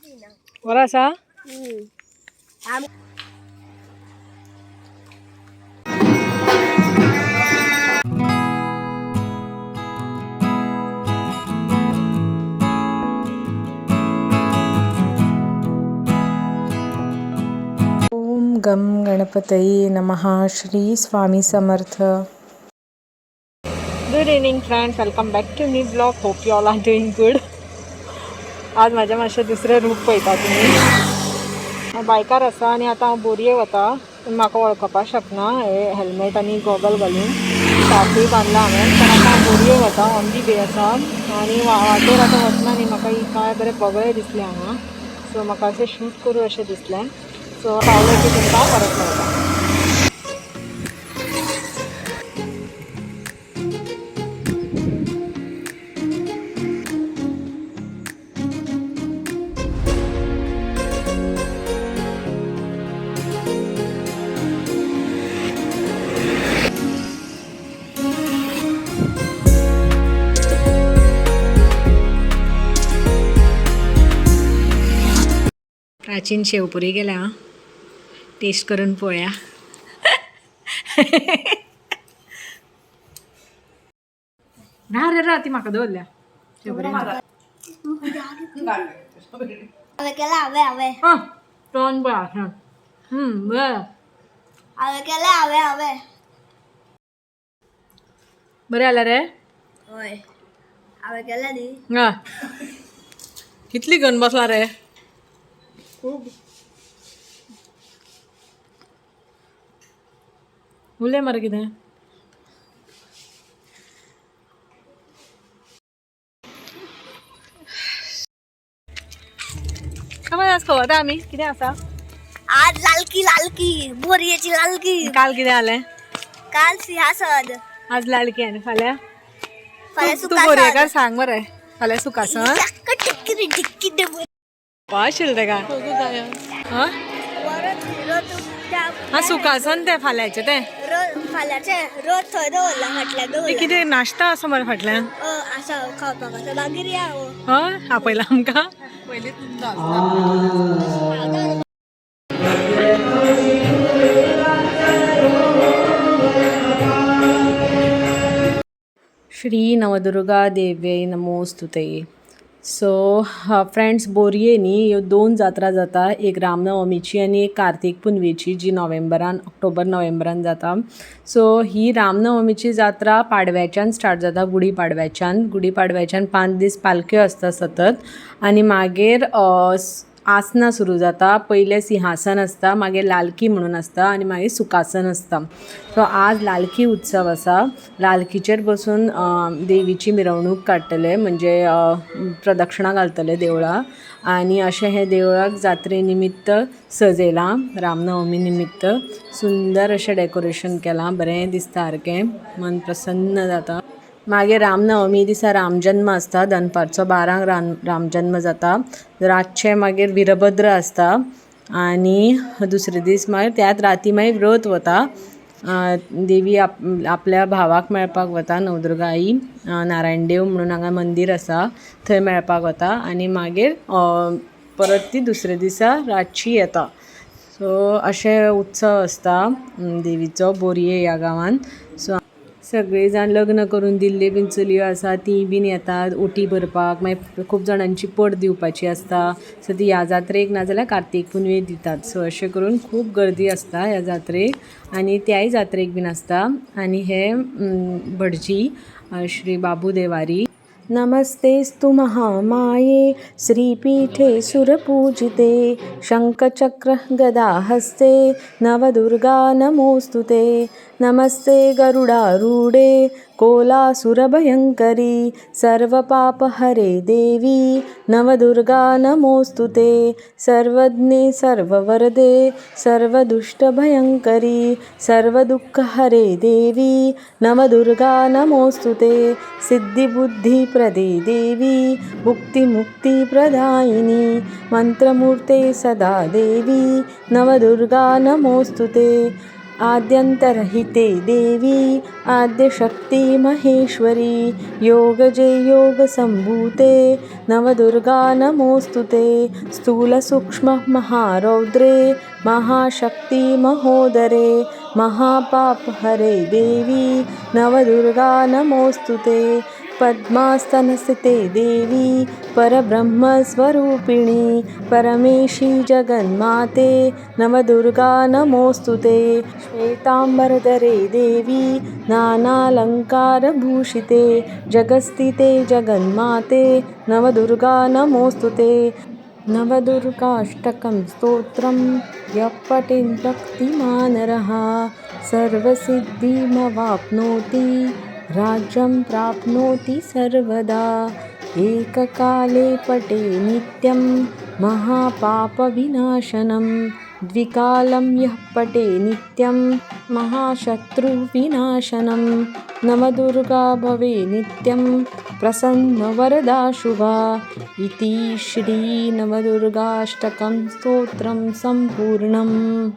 बरो आसा. ओम गम गणपतये नमः. Shri Swami Samarth. Good evening friends, welcome back to new blog. Hope you all are doing good. आज म्हाजें मातशें दुसरें रूप पळयता तुमी. हांव बायकार आसा आनी आतां हांव बोरये वता, पूण म्हाका वळखपाक शकना. हे हेल्मेट आनी गॉगल घालून स्कार्फूय बांदला हांवें, पण आतां हांव बोरये वता. ऑन the वे आसा आनी वाटेर आतां वतना न्ही म्हाका ही काय बरें बगळे दिसले हांगा. सो म्हाका अशें शूट करूं अशें दिसलें. सो पावलें की तुमकां परत मेळटा. प्राचीन शेवपुरी गेल्या, टेस्ट करून पळोवया. ना रे रा, ती म्हाका दवरल्या शेवपुरी. हांवें केला, हांवें हांवें हा, तोंड पळय आसा. बरें. हांवें केला, हांवें हांवें. बरें जालें रे. हय, हांवें केला न्ही. हा, कितली घेवन बसला रे? खूब. उलय मरे कितें. समज आज खबर आमी कितें आसा. आज लालकी, लालकी, बोरयेची लालकी. काल कितें जालें? काल सिंहासन. आज लालकी आनी फाल्यां? फाल्यां तूं बोरयेकार सुखासन. सांग मरे, फाल्यां सुखासन. टिक्की टिक्की. आशिल्लें तेका. हा हा, सुखासन तें फाल्यांचें तें. फाल्यांचे रोज थंय दवरला, फाटल्यान तें दवरला. कितें नाश्ता आसा मरे फाटल्यान. आसा, खावपाक आसा, मागीर या हो. हय, आपयला आमकां. श्री नवदुर्गा देव्यै नमोस्तुते. सो फ्रेंड्स, बोरये न्ही ह्यो दोन जात्रा जाता, एक रामनवमीची आनी एक कार्तीक पुनवेची, जी नोव्हेंबरान, ऑक्टोबर नोव्हेंबरान जाता. सो ही रामनवमीची जात्रा पाडव्याच्यान स्टार्ट जाता, गुडी पाडव्याच्यान. गुडी पाडव्याच्यान 5 दीस पालख्यो आसता सतत आनी मागीर आसनां सुरू जाता. पयलें सिंहासन आसता, मागीर लालकी म्हणून आसता आनी मागीर सुखासन आसता. सो आज लालकी उत्सव आसा. लालकीचेर बसून देवीची मिरवणूक काडटले, म्हणजे प्रदक्षिणा घालतले देवळाक. आनी अशें हें देवळाक जात्रे निमित्त सजयलां. रामनवमी निमित्त सुंदर अशें डेकोरेशन केलां, बरें दिसता, सारकें मन प्रसन्न जाता. मागीर रामनवमी दिसा रामजन्म आसता. दनपारचो 12क रामजन्म जाता. रातचें मागीर वीरभद्र आसता आनी दुसरे दीस मागीर त्याच राती मागीर व्रत वता. देवी आपल्या भावाक मेळपाक वता, नवदुर्गा आई. नारायण देव म्हणून हांगा मंदीर आसा, थंय मेळपाक वता आनी मागीर परत ती दुसरे दिसा रातची येता. सो अशे उत्सव आसता देवीचो बोरये ह्या गांवान. सो सगळीं जाण लग्न करून दिल्ली बीन चलयो आसा, तीं बीन येतात ओटी भरपाक. मागीर खूब जाणांची पट दिवपाची आसता, सो ती ह्या जात्रेक नाजाल्यार कार्तीक पुनवेक दितात. सो अशें करून खूब गर्दी आसता ह्या जात्रेक आनी त्याय जात्रेक बीन आसता. आनी हे भटजी श्री बाबू देवारी. नमस्तेस्तु महामाये श्रीपीठे सुरपूजिते, शङ्खचक्र गदाहस्ते नवदुर्गा नमोऽस्तु ते. नमस्ते गरुडारूढे कोलासुरभयङ्करी, सर्वपापहरे देवी नवदुर्गा नमोऽस्तु ते. सर्वज्ञे सर्ववरदे सर्वदुष्टभयङ्करी, सर्वदुःखहरे देवी नवदुर्गा नमोऽस्तु ते. सिद्धिबुद्धिप्रदे देवी भुक्तिमुक्तिप्रदायिनी, मन्त्रमूर्ते सदा देवी नवदुर्गा नमोऽस्तु ते. आद्यन्तरहिते देवी आद्यशक्ति महेश्वरी योगजे योगसम्भूते नवदुर्गा नमोऽस्तु ते। स्थूलसूक्ष्म महारौद्रे महाशक्ति महोदरे महापापहरे देवी नवदुर्गा नमोऽस्तु ते। पद्मासनस्थिते देवी परब्रह्मस्वरूपिणी परमेशी जगन्माते नवदुर्गा नमोऽस्तु ते। श्वेताम्बरधरे देवी नानालङ्कारभूषिते जगत्स्थिते जगन्माते नवदुर्गा नमोऽस्तु ते। नवदुर्गाष्टकं स्तोत्रं यः पठेत् भक्तिमान् नरः सर्वसिद्धिमवाप्नोति राज्यं प्राप्नोति सर्वदा। एककाले पठे नित्यं महापापविनाशनं द्विकालं यः पठे नित्यं महाशत्रुविनाशनं। नवदुर्गा भवे नित्यं प्रसन्नवरदा शुभा। इति श्रीनवदुर्गाष्टकं स्तोत्रं सम्पूर्णम्।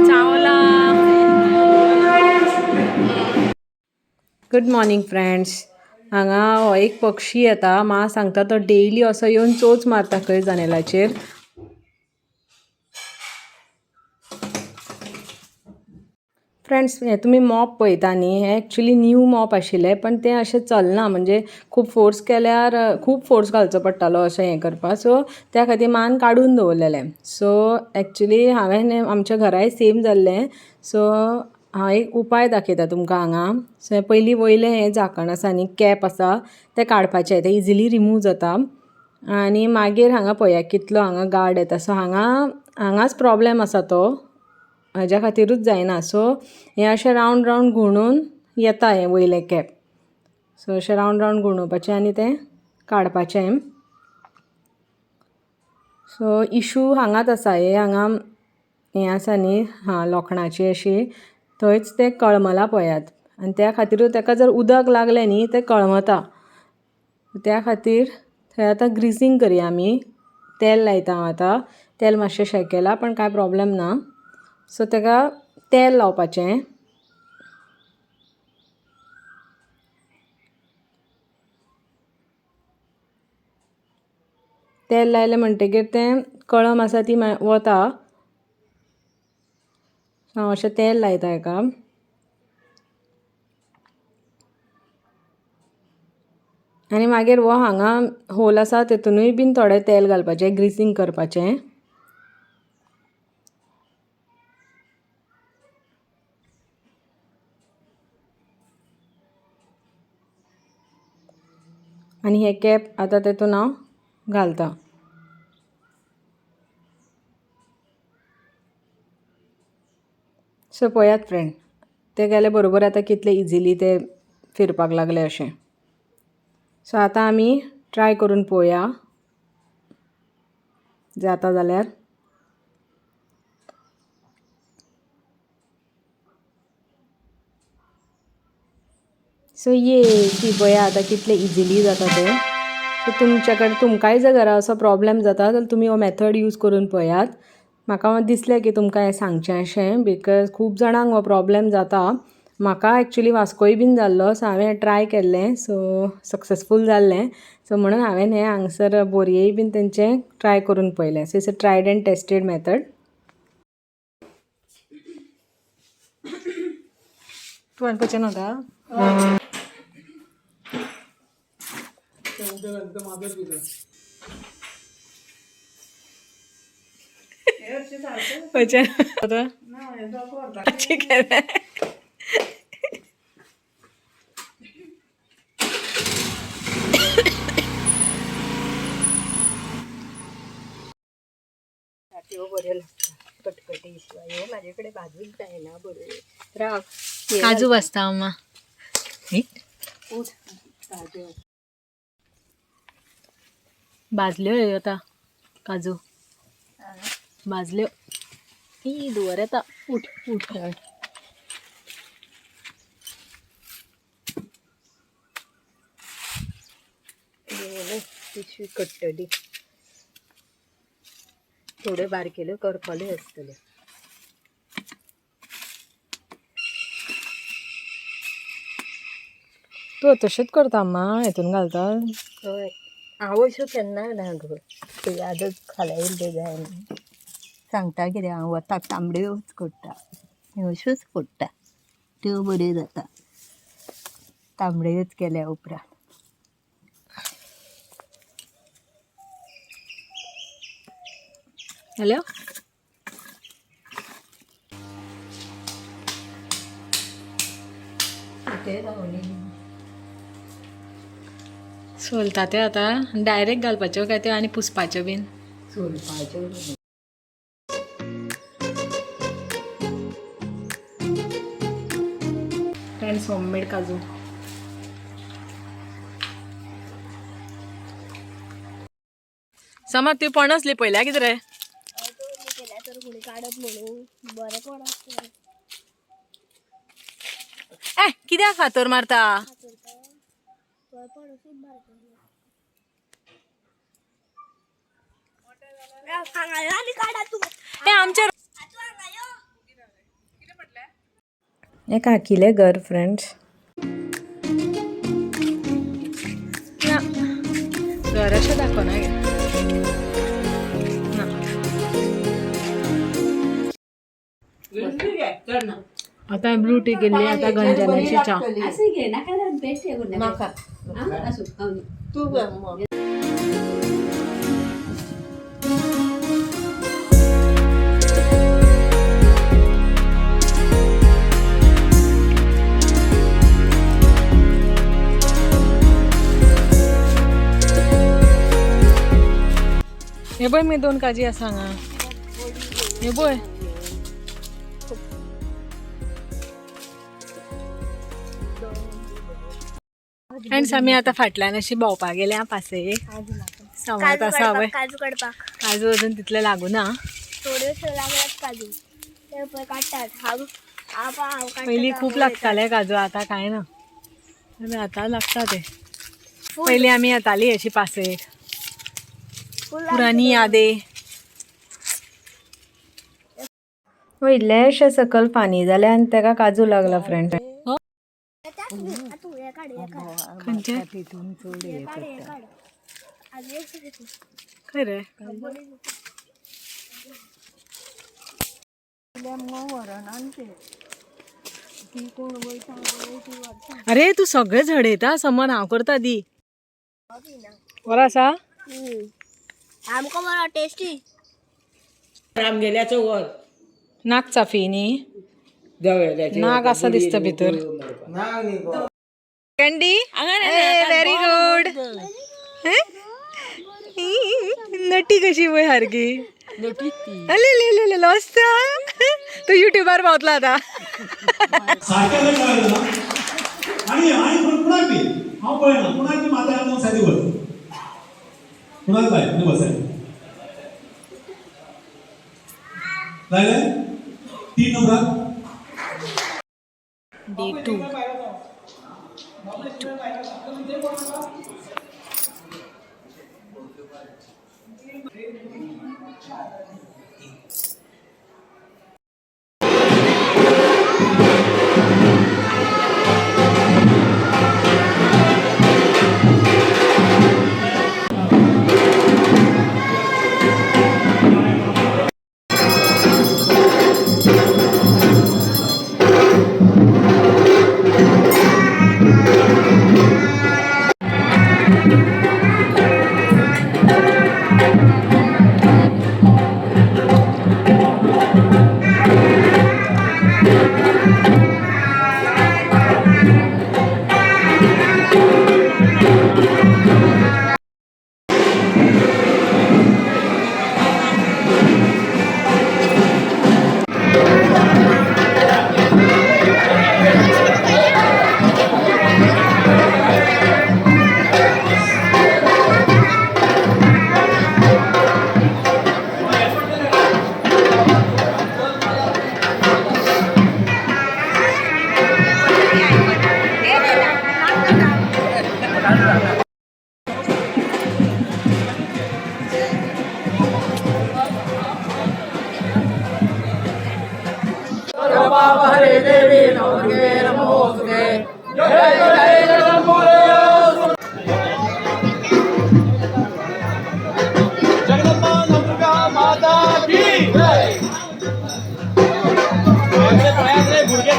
चावला। Good morning friends. हांगा हो एक पक्षी येता, म्हाका सांगता तो डेली असो येवन चोंच मारता खंय जनेलाचेर। फ्रेंड्स, हें तुमी मॉप पळयता न्ही, हें एक्चुली न्यू मॉप आशिल्लें, पण तें अशें चलना, म्हणजे खूब फोर्स केल्यार खूब फोर्स घालचो पडटालो अशें हें करपाक। सो त्या खातीर मान काडून दवरलेलें। सो एक्चुली हांवें आमच्या घराय सेम जाल्लें। सो हांव एक उपाय दाखयता तुमकां हांगा। सो पयलीं वयलें हें झाकण आसा न्ही, कॅप आसा, तें काडपाचें, तें इजिली रिमूव जाता। आनी मागीर हांगा पळया कितलो हांगा गार्ड येता। सो हांगाच प्रॉब्लेम आसा, तो हाज्या खातीरूच जायना। सो हें अशें रावंड रावंड घुंवडून येता हें वयलें कॅप। सो अशें रावंड रावंड घुंवडोवपाचें आनी तें काडपाचें। सो इशू हांगाच आसा, हे हांगा हें आसा न्ही, हां, लोखणाची अशी, थंयच तें कळमलां पळयात। आनी त्या खातीरूच ताका जर उदक लागलें न्ही, तें कळमता। त्या खातीर थंय आतां ग्रिसींग करया आमी। तेल लायता हांव आतां, तेल मातशें शेकेलां पण कांय प्रॉब्लेम ना। सो ताका तेल लावपाचें। तेल लायलें म्हणटगीर तें कळम आसा ती वता। हांव अशें तेल लायता हेका। आनी मागीर हो हांगा होल आसा तेतुनूय बीन थोडें तेल घालपाचें, ग्रिसींग करपाचें। आनी हें कॅप आतां तेतून हांव घालता। सो पळयात फ्रेंड, ते गेले बरोबर आतां कितले इजिली ते फिरपाक लागले अशें। सो आतां आमी ट्राय करून पळोवया जाता जाल्यार। सो ये सी, पळया आतां कितले इजिली जाता तें। सो तुमच्या कडेन तुमकांय जर घरा असो प्रॉब्लेम जाता जाल्यार तुमी हो मेथड यूज करून पळयात। म्हाका दिसलें की तुमकां हें सांगचें अशें, because खूब जाणांक हो प्रॉब्लेम जाता। म्हाका एक्चुली वास्कोय बीन जाल्लो, सो हांवें ट्राय केल्लें, सो सक्सेसफूल जाल्लें। सो म्हणून हांवें हें हांगसर बोरयेय बीन तेंचें ट्राय करून पळयलें। So it's a tried and tested method. तूं आनी पचन होता। पचन होता। ठीक आहे। त्यो बऱ्यो लागता कटकटी शिवाय ह्यो म्हाजे कडेन भाजूच जायना बऱ्यो। राव। काजू भाजता अम्मा। उठ काजू। भाजल्यो ह्यो आतां काजू भाजल्यो। ई, धुंवर येता। उठ उठ। पिशवी कट्टली। थोड्यो बारकेल्यो करपल्यो आसतल्यो. तूं तशेंच करता अम्मा, हेतून घालता? हय, हांव अश्यो केन्ना ना गो, ते आजच खाला येयल्ल्यो जाय न्ही. सांगता कितें हांव, वताक तांबड्योच कोट्टा, अश्योच कोट्टा, त्यो बऱ्यो जाता तांबड्योच केल्या उपरांत. हॅलो. ते रावली. सोलता ते आतां डायरेक्ट घालपाच्यो काय त्यो आनी पुसपाच्यो बीन? सोलपाच्यो. फ्रेंड्स, होममेड काजू. समा, ती पणस लिपयल्या कितें रे? ए, कित्याक फातर मारता? ए, आमच्या हें काकीलें घर फ्रेंड्स. ना, घर अशें दाखोवना गे ना. आतां ब्लू टी केल्ली, आतां गंजनाची च्या. म्हाका तूं मग. हे पळय, मी दोन काजी आसा हांगा, हे पळय. फ्रेंड्स, आमी आतां फाटल्यान अशी भोंवपाक गेल्या पासयेक. समज आसा पळय. काजू काडपाक. काजू अजून तितले लागूना. थोड्योश्यो लागल्यात काजू, ते पळय काडटात. हांव हांव हांव काडटा. पयलीं खूब लागताले काजू, आतां कांय ना. आनी आतां लागता ते. पयलीं आमी येताली अशी पासयेक. पुरानी यादे. इल्लेशें सकयल पानी जालें आनी तेका काजू लागला फ्रेंड्स. तूं हे काड, हे काड. खंयचे? तितून चड हे हे काड, हे करता. काड. आनी एक. खंय रे? ती कोण वयता पळय ती व्हरता. अरे, तूं सगळें झडयता समर, हांव करता दी. बरो आसा. आमकां बरो टेस्टी. नाग चाफी न्ही? नाग आसा दिसता भितर. Candy, very good. नटी कशी पळय सारकी. अले ले ले ले, लॉसता तू. युट्यूबार पावतलो आतां. सारकें अशें कळ्ळें ना. आनी आनी पूण कुणाक बी हांव पळयना, कुणाक बी माथ्यार हात सायडीक वच, कुणाक जाय न्हू बसाय जायले तीन नंबराक. Day 2.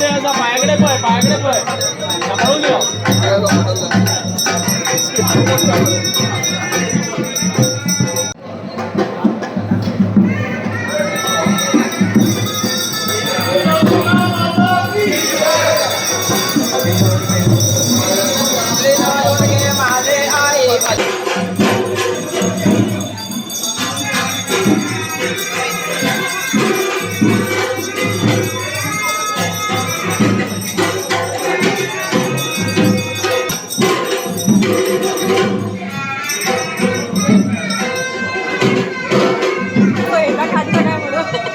गे आसा पांयाकडे पळय, पांयाकडे पळय, सांबाळून यो. पळयता खातलो काय म्हणून.